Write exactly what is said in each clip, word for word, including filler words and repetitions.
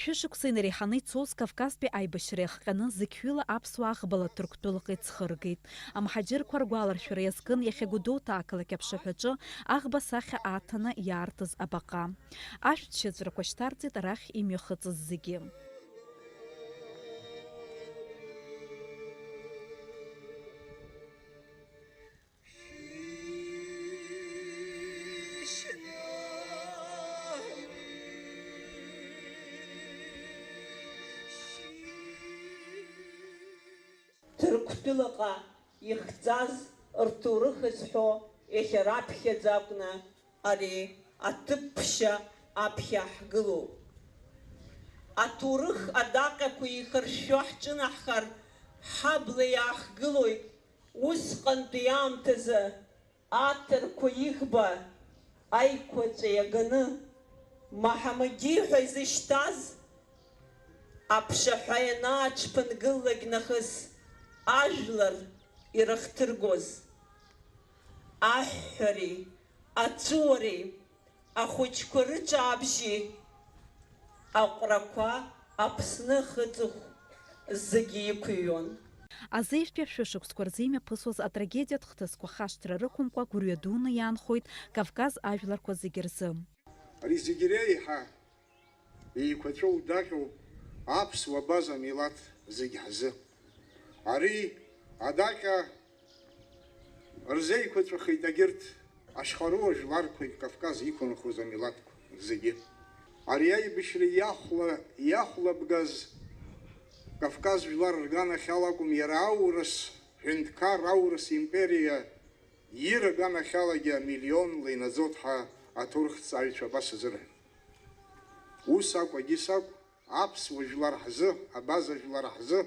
Шәышықәса инареиҳаны ицоз Кавказтәи аибашьра иахҟьаны зықьҩыла аԥсуаа аӷбала Ҭырқәтәылаҟа иӡхыргеит. Амҳаџьырқәа ргәаларшәара иазкын иахьа Гәдоуҭа ақалақь аԥшаҳәаҿы аӷба сахьа аҭаны иаартыз абаҟа. Ашәҭшьыҵәрақәа шьҭарҵеит арахь имҩахыҵыз зегьы. Ҭырқәтәылаҟа ихҵаз рҭоурых зҳәо иахьа раԥхьаӡа акәны ари аҭыԥ ԥшьа аԥхьа ҳгылоуп. Аҭоурых адаҟьақәа еихыршәшәо ҳҿынаҳхар, ҳабла иаахгылоит усҟантәи аамҭазы аҭырқәа иӷба аиқәаҵәа иаганы, Маҳамадиҳәа изышьҭаз аԥшаҳәа ианааҽԥынгыллак нахыс ажәлар ирыхҭыргоз. Аҳәҳәареи, аҵәыуареи, ахәыҷқәа рыҿаабжьи, аҟәрақәа Аԥсны ахыҵыхә зегьы иқәыҩуан. Азеижәтәи ашәышықәсқәа рзы имҩаԥысуаз атрагедиатә хҭысқәа хашҭра рықәымкәа гәырҩа дуны иаанхоит Кавказ ажәларқәа зегьы рзы. Ари зегьы реиҳа еиқәаҵәоу даҟьоуп аԥсуа база милаҭ зегь ҳзы. Ари адаҟьа рзеиқәаҵәахеит агьырҭ ашьхаруа жәларқәеи Кавказ иқәынхоз амилаҭқәа зегьы. Ари аибашьра иахәла-, иахәлабгаз Кавказ жәлар рганахьала акәым, иара аурыс ҳәынҭқар, аурыс империа ир аганахьалагьы амиллионла инаӡоит ҳәа аҭоурыхҭҵааҩцәа абас азырҳәон. Ус акәу, егьыс акәу, аԥсуа жәлар ҳзы, абаза жәлар ҳзы,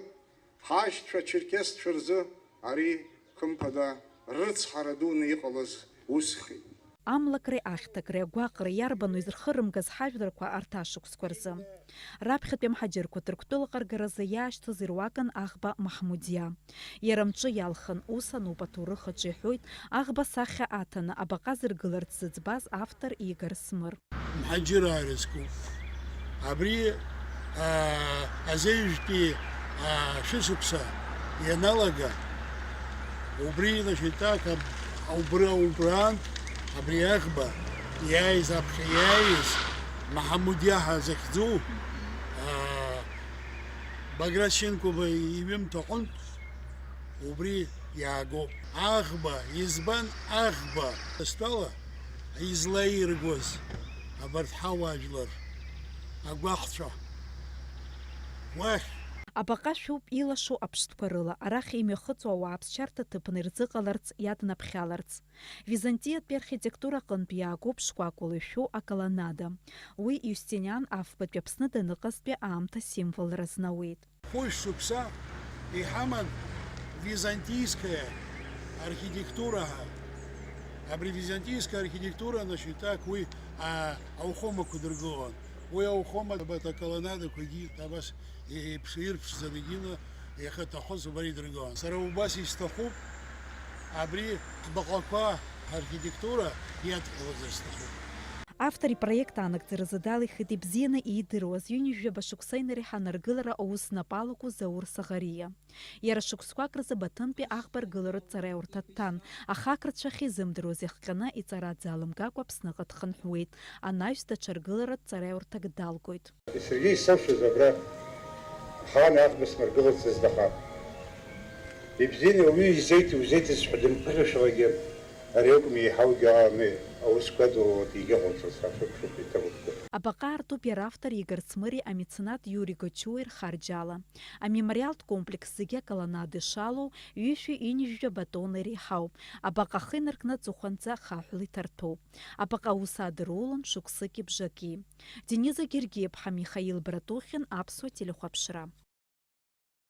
ҳашьцәа ачерқьесцәа рзы ари, хымԥада, рыцҳара дуны иҟалаз усхеит. Амлакреи ахьҭакреи агәаҟреи иарбану изырхырымгаз ҳажәларқәа арҭ ашықәсқәа рзы? Раԥхьатәи амҳаџьырқәа Ҭырқәтәылаҟа ргаразы иаашьҭыз ируакын аӷба Маҳмудиа. Иара амҿы иалхын, ус ануп аҭоурых аҿы иҳәоит, аӷба сахьа аҭаны абаҟа зыргыларц зыӡбаз автор Игор Смыр. Мҳаџьыраа ирызку. Абри, аа, азеижәтәи, аа, шәышықәса ианалага, убри, значит, так, аб-, убра-, убраан, абри аӷба иааиз, аԥхьа иааиз, Маҳамудиа ҳәа захьӡу, аа, Баграт Шьынқәба иҩымҭа аҟынтә убри иаагоуп. Аӷба, избан аӷба? Стәала излаиргоз абарҭ ҳауаажәлар агәаҟцәа уахь. Абаҟа шәуп илашо аԥштәқәа рыла, арахь имҩахыҵуа ауаа ԥсшьарҭа ҭыԥны ирзыҟаларц, иаднаԥхьаларц. Византиатәи архитектура аҟынтә иаагоуп шкәакәала ишәу аколоннада. Уи Иустиниан афбатәи Аԥсны даныҟазтәи аамҭа символра знауеит. Хәышә шықәса иҳаман византийская архитектура ҳәа. Абри византийская архитектура, значит, так, уи, а, аухомақәа дыргылон. Уи аухома абарҭ аколоннадақәагьы абас еиԥш-, ирԥшӡаны икны иахьаҭахыз убра идыргылан. Сара убас исҭахуп абри ҳбаҟақәа ҳархитектура иадҳәалазар сҭахуп. Автор ипроект анагӡаразы далихит ибзианы иидыруаз ҩынҩажәаба шықәса инареиҳаны аргылара аус знапы алаку Заур Саӷариа. Иара шықәсқәак рзы Баҭымтәи аӷба ргыларатә ҵараиурҭа дҭан, аха ақырҭцәа ахьизымдыруаз иахҟьаны иҵара аӡы алымгакәа Аԥсныҟа дхынҳәуеит, анаҩс даҽа ргыларатә ҵараиурҭак далгоит. Саргьы исылшоз абра ахаан аӷба смыргылацызт, аха ибзианы ауаҩы изеиҭеи узеиҭеи сҳәа дымԥырышәалагьы, ари акәым еиҳаугьы аами аус гәаҵоу дегьыҟалҵоз ҳәа шәықәшәақәа иҭабуп. Абаҟа аартуп иара автор Игор Смыри амеценат Иури Гочуи рхарџьала. Амемориалтә комплекс зегьы аколоннада ишалоу ҩышәи ҩынҩажәа батон иреиҳауп. Абаҟа ахы инаркны аҵыхәанӡа хаҳәла иҭарҭәоуп. Абаҟа аус адырулон шықәсыки бжаки. Дениза Гергиаԥҳа, Михаил Братухин, Аԥсуа телехәаԥшра.